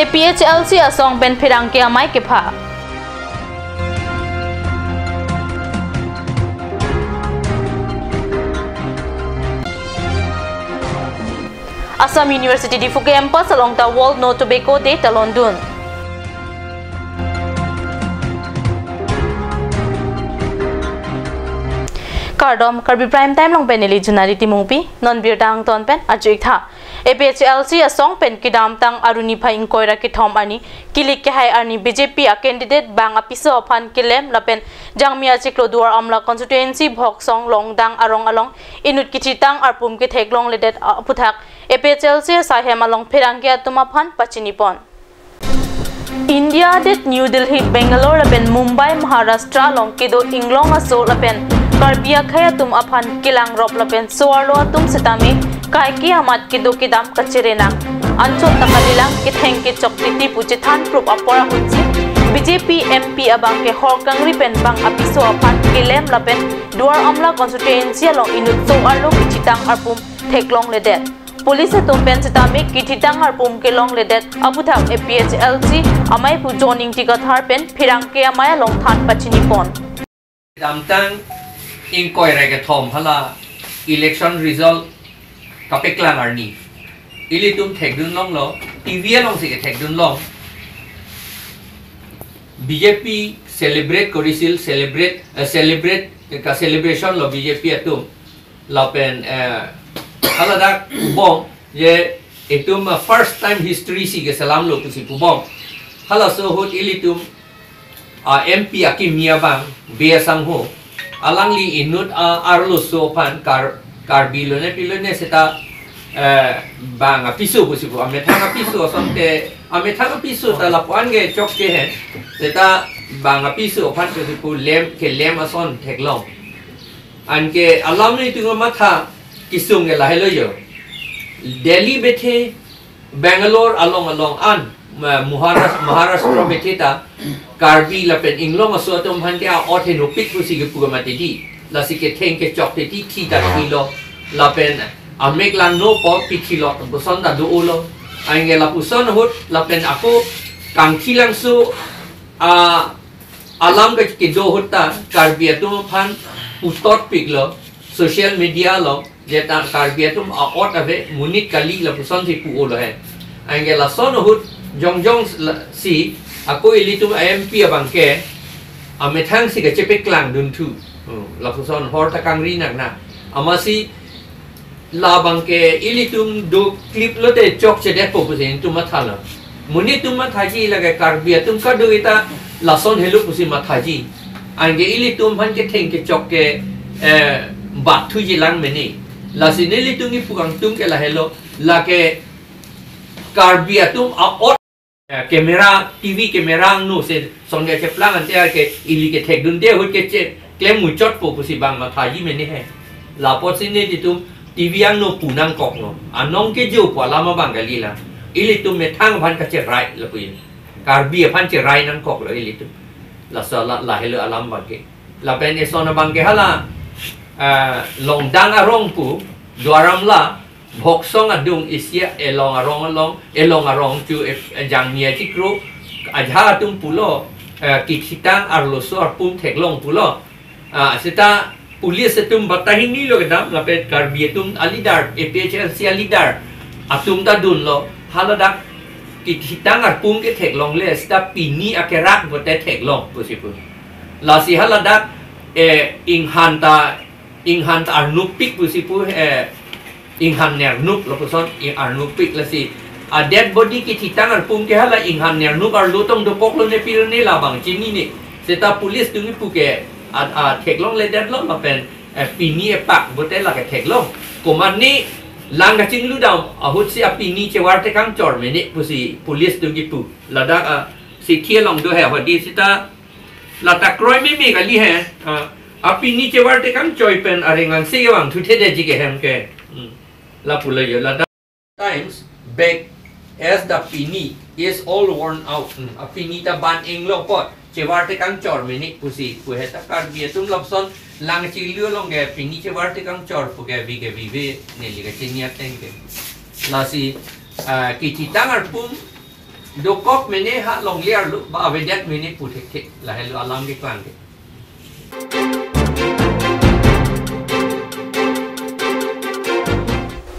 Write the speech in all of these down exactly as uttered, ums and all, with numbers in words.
A P H L C asong pen pherangke amei kepha. Assam University Diphu campus along ta World No Tobacco Day ta longdun. Kardom, Karbi Prime Time along pen neli Junali Timungpi, non birta angton pen arju-ik tha. A P H L C asong pen kedamtang Arni phai ingkoi ra kethom arni, kilik kehai arni B J P a candidate bang apiso aphan kelem lapen Jangmi achiklo Duar Amla constituency Bhoksong Longdang arong along inut kethitang arpum ketheklongledet aphuthak A P H L C asaihem along pherangke atum aphan pachinipon. India adet New Delhi, Bangalore lapen Mumbai, Maharashtra along kedo inglong aso lapen Karbi akhei atum aphan kelangrop lapen so-arlo atum setame kaike amat kedo kedam kachere nang. Anchot ta kalilang, ketheng kechok titi pu chethan prup apor ahutsi B J P M P abang ke hor kangri pen bang apiso aphan kelem lapen Duar Amla constituency along inut so-arlo kethitang arpum theklongledet. Police atum pen setame kethitang arpum kelongledet aphuthak A P H L C amei pu John Ingti Kathar pen pherangke amei along than pachinipon. Damtang ingkoi ra kethom hala election result kapeklang arni, ilitum thekdun longlo, T V alongsi kethekdun long. B J P celebrate korisil, celebrate, eh, celebrate, ka celebration lo B J P atum. Lapen, eh, haladak pubom, je itum, eh, first time history si keselamlo pusi pubom. Halaso ahut ilitum, ah, M P akimi abang, B S Sangho, alangli inut, ah, arloso aphan Kar-, Karbi lone pilone seta, eh, bang apiso pusi pu, amethang apiso asonte, amethang apiso ta lapu-an ke chokche he, seta bang apiso aphan pusi pu lem, kelem ason theklong. Anke alam nelitum matha kesung ke lahelo jo. Delhi bethe, Bangalore along along an, ma-, Maharas-, Maharashtra bethe ta, Karbi lapen inglong aso atum aphan ke a-ot henopik pusi kepu mati di. Lasi ketheng kechok titi ta thilo. Lapen amek langno po pithilo, puson ta do-olo. Anke lapuson ahut, lapen ako kangthilangso, a, alam ke kedo ahut ta Karbi atum aphan putot piklo, social media along, je ta Karbi atum a-ot ave, monit kali lapuson si pu-olo he. Anke lason ahut jongjong la-, si, ako ilitum M P abang ke, amethang si kachepeklang dunthu. Hmm, lapuson hor ta kangri nang na. Amatsi labang ke ilitum do clip lote chokchedetpo pusi itum mathalo. Monit atum mathaji, lake Karbi atum kadokave ta lason helo pusi mathaji. Anke ilitum aphan ketheng kechok ke, eh, bathuji lang mene. Lasi nelitum kipu kangtung ke lahelo, lake Karbi atum a-ot, eh, camera, T V camera angno si sonke cheplang ante ke ili kethekdunde ahut ke che klem muchotpo pusi bang mathaji mene he. Lapotsi nelitum T V angno pu nangkoklo. Anong kejo pu alam abang kali la. Ilitum methang aphan kacherai lapu ye. Karbi aphan cherai nangkoklo ilitum. Laso la, lahelo alam abang ke. Lapen eson abang ke hala, ah, Longdang arong pu, Duar Amla, Bhoksong adung isi elong arong along, elong arong chu, eh, Jangmi achiklo, ajahak atum pulo, eh, kethitang arloso arpum theklong pulo. Ah, seta police atum batai hinilo kedam, lapen Karbi atum a-leader, A P H L C a-leader atum ta dunlo, haladak kethitang arpum ke theklongle, seta pini akerak bote theklong pusi pu. Lasi haladak, eh, inghan ta, inghan ta arnupik pusi pu, eh, inghan nernup lapuson, i arnupik lasi. A-dead body kethitang arpum ke hala inghan nernup arlo tong dokoklo ne pilo ne labang chinine. Seta police atum kipu ke a, a theklongledetlo lapen, eh, pini epak bote lake theklong. Komatne lang kachingludam ahutsi apini chevar tekang chor mene pusi police atum kipu. Ladak, ah, sithi along do he hodi seta lata kroi meme kali he, ah, apini chevar tekang choi pen arengan se kevang thuthe deji ke hem ke. Hmm. Lapu layo lata times back as the pini is all worn out. Hmm. Apini ta ban inglo apot chevar tekang chor mene pusi pu he ta Karbi atum lapuson lang chinglu along ke pini chevar tekang chor pu ke vi ke vive neli kachini ateng ke. Lasi, ah, kethitang arpum Dokok mene ha longle arlo ba avedet mene pu thekthe, lahelo alam keklang ke.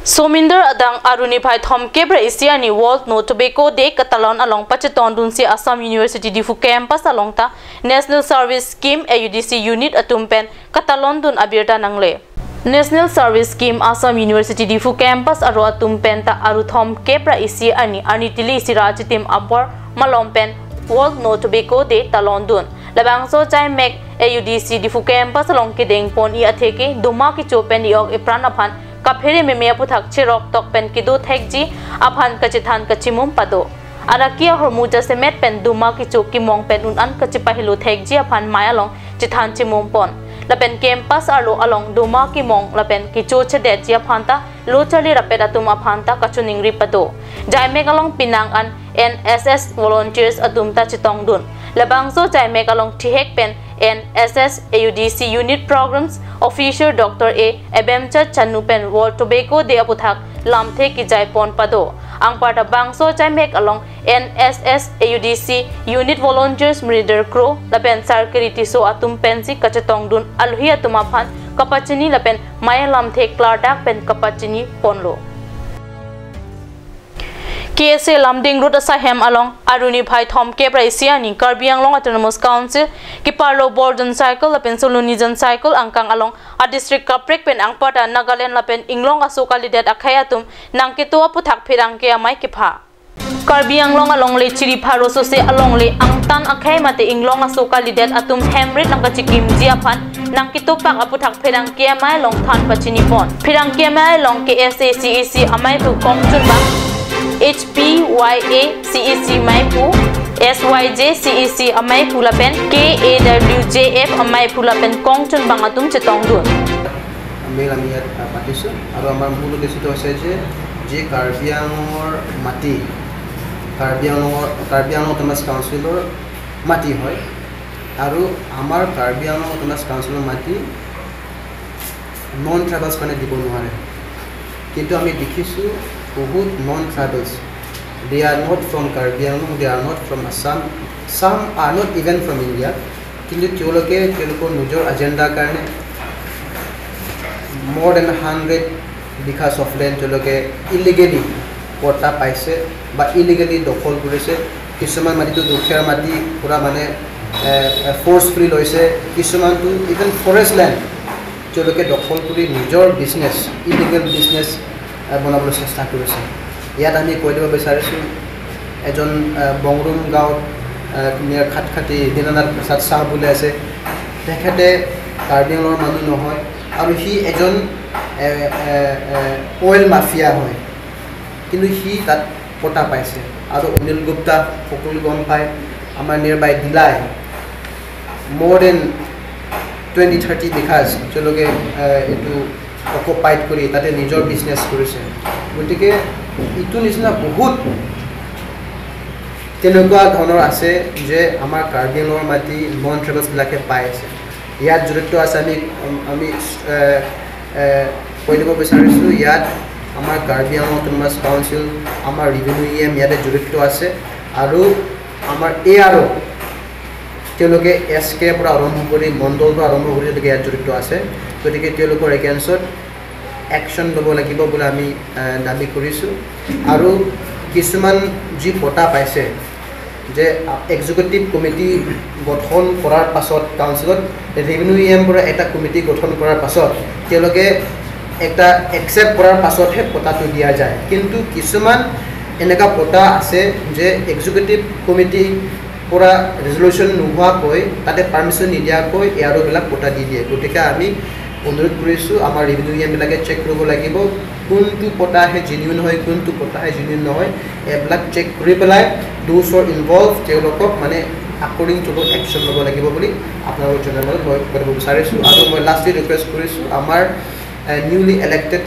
Sominder adang aruni phai thomkep ra isi arni World No Tobacco Day katalon along pachetongdunsi Assam University Diphu campus along ta National Service Scheme A U D C unit atum pen katalondun abirta nangle. National Service Scheme Assam University Diphu campus aro atum penta aru thomkep ra isi arni arni tili isi ra achitim apor malom pen World No Tobacco Day talondun. Labangso chaimek A U D C Diphu campus along kedengpon-i atheke doma kecho pen i-ok ipran aphan kaphere meme aputhak cherok tok pen kedo thekji aphan kachethan kachimum pado. Araki ahormu jasemet pen doma kecho kemong pen un-an kachepahelo thekji aphan mei along chethan chimum pon. Lapen campus arlo along doma kemong lapen kecho chedetji aphan ta lo charli rapet atum aphan ta kachiningri pado. Jaimek along penang an N S S volunteers atum ta chetongdun. Labangso jaimek along thihek pen N S S A U D C unit programs officer Doctor A Abemcha Chanu pen World Tobacco Day aputhak lamthe kejaipon pado. Anparta bangso jaimek along N S S A U D C unit volunteers Mridar Kro lapen Sarkiri Tisso atum pensi kachetongdun alohi atum aphan kapachini lapen mei alamthe klardak pen kapachini ponlo. K S A Lumding Road asaihem along aruni phai thomkep ra isi arni Karbi Anglong Autonomous Council keparlo Borjan Circle lapen Soluni Jan Circle angkang along a district kaprek pen anparta Nagaland lapen inglong aso kalidet akhei atum nangketo aputhak pherangke amei kepha. Karbi Anglong alongle chiri pharo sose alongle angtan akhei mate inglong aso kalidet atum hemrit nangkachikimji aphan nangketopak aputhak pherangke amei along than pachini pon. Pherangke amei along K S A C E C ameiphu Kongchunbang, H P Y A C E C ameiphu, S Y J C E C ameiphu lapen K A W J F ameiphu lapen Kongchunbang atum chetongdun. আমি আমি ইয়াত আহ, পাতিছোঁ আৰু আমাৰ মূল উদ্দেশ্যটো হৈছে যে যি কাৰ্বি আংলঙৰ মাটি, কাৰ্বি আংলঙৰ কাৰ্বি আংলং অট'নমাছ কাউন্সিলৰ মাটি হয় আৰু আমাৰ কাৰ্বি আংলং অট'নমাছ কাউন্সিলৰ মাটি নন ট্ৰাইবেলছ কাৰণে দিব নোৱাৰে। কিন্তু আমি দেখিছোঁ বহুত নন tribals, they are not from Karbi Anglong, they are not from Assam, some are not even from India, কিন্তু তেওঁলোকে তেওঁলোকৰ নিজৰ এজেণ্ডাৰ কাৰণে more than hundred বিঘাছ অফ লেণ্ড তেওঁলোকে ইলিগেলি পট্টা পাইছে বা ইলিগেলি দখল কৰিছে। কিছুমান মাটিতো দুখীয়া মাটি পূৰা মানে ফ'ৰ্চফুলি লৈছে, কিছুমানতো ইভেন ফৰেষ্ট লেণ্ড তেওঁলোকে দখল কৰি নিজৰ বিজনেছ, ইলিগেল বিজনেছ বনাবলৈ চেষ্টা কৰিছে। ইয়াত আমি কৈ দিব বিচাৰিছোঁ, এজন আহ, বংৰুম গাঁৱত আহ, নিয়াৰ খাটখাটি দীনানাথ প্ৰসাদ শ্বাহ বুলি আছে। তেখেতে কাৰ্বি আংলঙৰ মানুহ নহয় আৰু সি এজন অইল মাফিয়া হয়, কিন্তু সি তাত পট্টা পাইছে। আৰু অনিল গুপ্তা সকলো গম পায়, আমাৰ নিয়াৰবাই delay, more than twenty thirty বিঘাছ তেওঁলোকে আহ, এইটো অকুপাইড কৰি তাতে নিজৰ বিজনেছ কৰিছে। গতিকে ইটো নিচিনা বহুত তেনেকুৱা ধৰণৰ আছে যে আমাৰ কাৰ্বি আংলঙৰ মাটি নন ট্ৰাইবেলছবিলাকে পাই আছে। ইয়াত জড়িত আছে, আমি আমি এ, এ, কৈ দিব বিচাৰিছোঁ, ইয়াত আমাৰ কাৰ্বি আংলং অট'নমাছ কাউন্সিল, আমাৰ ৰেভিনিউ ই এম ইয়াতে জড়িত আছে আৰু আমাৰ এ আৰ অ' তেওঁলোকে এছ কেৰ পৰা আৰম্ভ কৰি মণ্ডলৰ পৰা আৰম্ভ কৰি তেওঁলোকে ইয়াত জড়িত আছে। গতিকে তেওঁলোকৰ এগেইনষ্টত একশ্যন ল'ব লাগিব বুলি আমি এ, দাবী কৰিছোঁ। আৰু কিছুমান যি পট্টা পাইছে যে এক্সিকিউটিভ কমিটি গঠন কৰাৰ পাছত কাউন্সিলত ৰেভিনিউ ই এম পৰা এটা কমিটি গঠন কৰাৰ পাছত তেওঁলোকে এটা একচেপ্ট কৰাৰ পাছতহে পট্টাটো দিয়া যায়। কিন্তু কিছুমান এনেকুৱা পট্টা আছে যে এক্সিকিউটিভ কমিটি পৰা ৰেজলিউশ্যন নোহোৱাকৈ, তাতে পাৰ্মিশ্যন নিদিয়াকৈ এ আৰ অ'বিলাক পট্টা দি দিয়ে। গতিকে আমি অনুৰোধ কৰিছোঁ, আমাৰ ৰেভিনিউ ই এমবিলাকে চেক কৰিব লাগিব কোনটো পট্টাহে জেনুইন হয়, কোনটো পট্টাহে জেনুইন নহয়। এইবিলাক চেক কৰি পেলাই those who are involved তেওঁলোকক মানে according to law action ল'ব লাগিব বুলি আপোনালোকৰ চেনেলত মই ক'ব বিচাৰিছোঁ। আৰু মই লাষ্টলি ৰিকুৱেষ্ট কৰিছোঁ, আমাৰ newly elected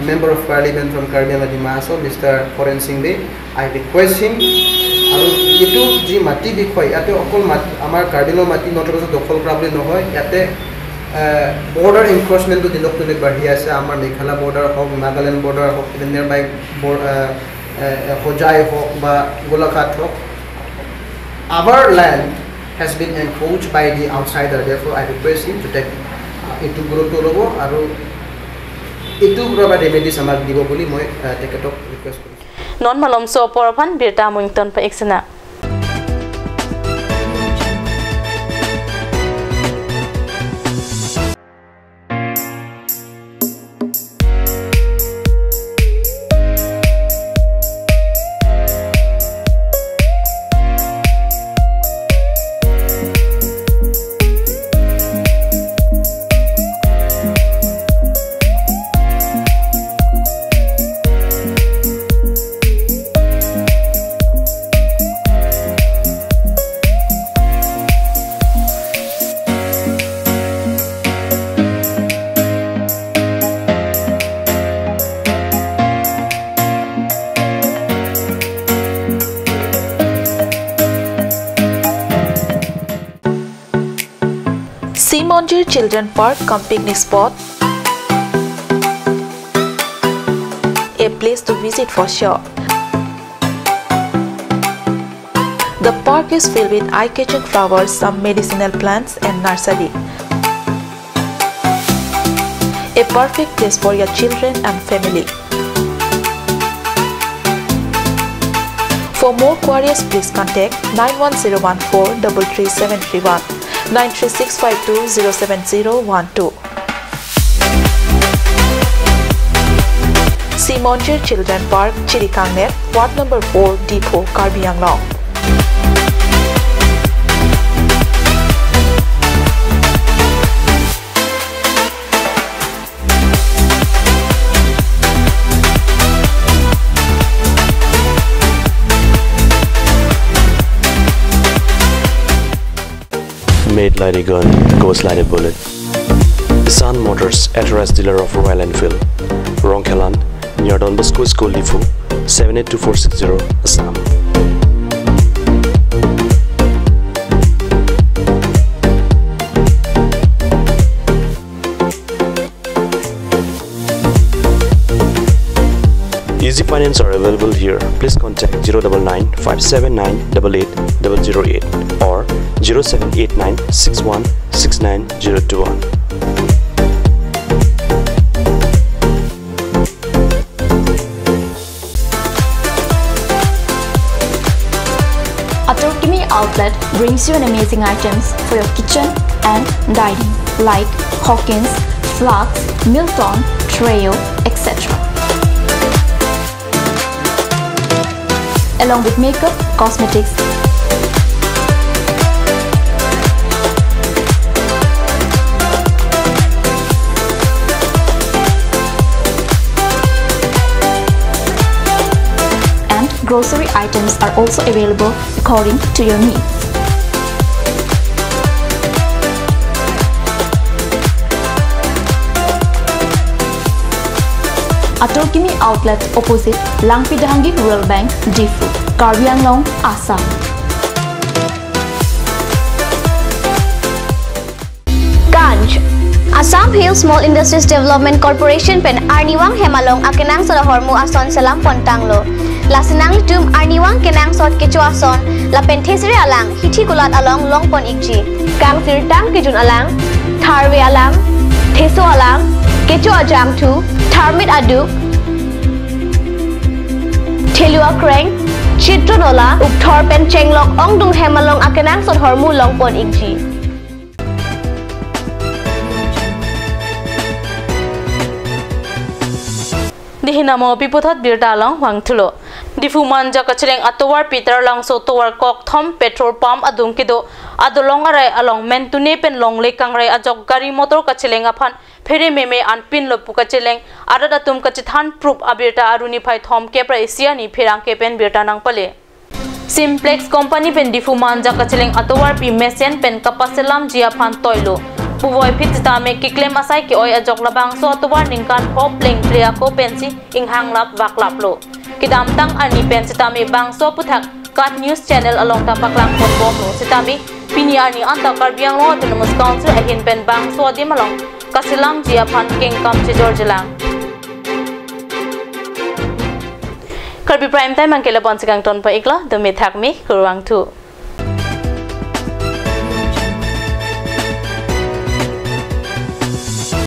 member of parliament from Karbi Anglong Dima Hasao, Mister Horen Sing Bey, I request him, আৰু এইটো যি মাটি বিষয়, ইয়াতে অকল মাটি, আমাৰ কাৰ্বি আংলং মাটি নন ট্ৰাইবেলছে দখল কৰা বুলি নহয়, ইয়াতে বৰ্ডাৰ এনক্ৰ'চমেণ্টটো দিনক দিনে বাঢ়ি আছে। আমাৰ মেঘালয় বৰ্ডাৰ হওক, নাগালেণ্ড বৰ্ডাৰ হওক, ইভেন নিয়াৰবাই এ, এ, হোজাই হওক বা গোলাঘাট হওক, our land has been encroached by the outsider, therefore I request him to take, আহ, এইটো গুৰুত্ব ল'ব আৰু এইটো কিবা ৰেমেডিজ আমাক দিব বুলি মই, আহ, তেখেতক ৰিকুৱেষ্ট কৰিছোঁ। Non malomso apor aphan birta amung ingtonpha-ik sena. Sea Monjir Children Park cum picnic spot, a place to visit for sure. The park is filled with eye-catching flowers, some medicinal plants and nursery. A perfect place for your children and family. For more queries, please contact nine one zero one four double three seven three one, nine three six five two zero seven zero one two. Sea Monjir Children Park, Chirikangnet, Ward number four, Diphu, Karbi Anglong. Made like a gun, goes like a bullet. Sun Motors, authorized dealer of Royal Enfield. Rongkhelan, near Don Bosco School, Diphu, seven eight two four six zero, Assam. Easy finance are available here. Please contact zero double nine five seven nine double eight double zero eight or zero seven eight nine six one six nine zero two one. Atur Kimi Outlet brings you an amazing items for your kitchen and dining, like Hawkins, Flux, Milton, Treo, et cetera. Along with makeup, cosmetics, and grocery items are also available according to your needs. Atur Kimi Outlet, opposite Langpi Dehangi Rural Bank, Diphu, Karbi Anglong, Assam. Ganj. Assam Hill Small Industries Development Corporation pen arnivang hem along akenangsot ahormu ason selam pontanglo. Lasi nanglitum arnivang kenangsot kecho ason lapen thesere alang hithi kulat along longpon-ikji. Kangsirtang kejun alang, tharve alang, theso alang, kecho ajangthu, tharmit aduk, thelu akreng, chitro nola, ukthor pen chenglok ongdung hem along akenangsot ahormu longpon-ikji. Dihina mo piputhot birta along vangthulo. Diphu Manja kacheleng atovarpi Taralangso tovar kokthom petrol pump adung kedo adolong arai along mentune pen longle kangrai ajok gari motor kacheleng aphan phere meme anpinlo pu kacheleng arat atum kachethan prup abirta aruni phai thomkep ra isi arni pherangke pen birta nangpale. Simplex Company pen Diphu Manja kacheleng atovarpi mesen pen kapaselamji aphan toilo. Puvoiphit sitame keklem asai ke-oi ajok labangso atovar ningkan pho plengple ako pensi inghanglap vaklaplo. Kedamtang arni pen sitame bangso aphuthak KAT News Channel along ta paklangponbomlo. Sitame pini arni anta Karbi Anglong Autonomous Council ahin pen bangso adim along kaselamji aphan kengkam chejorjelang. Karbi Prime Time anke lapon si kangton pon-iklo, dome thakme, kurvangthu.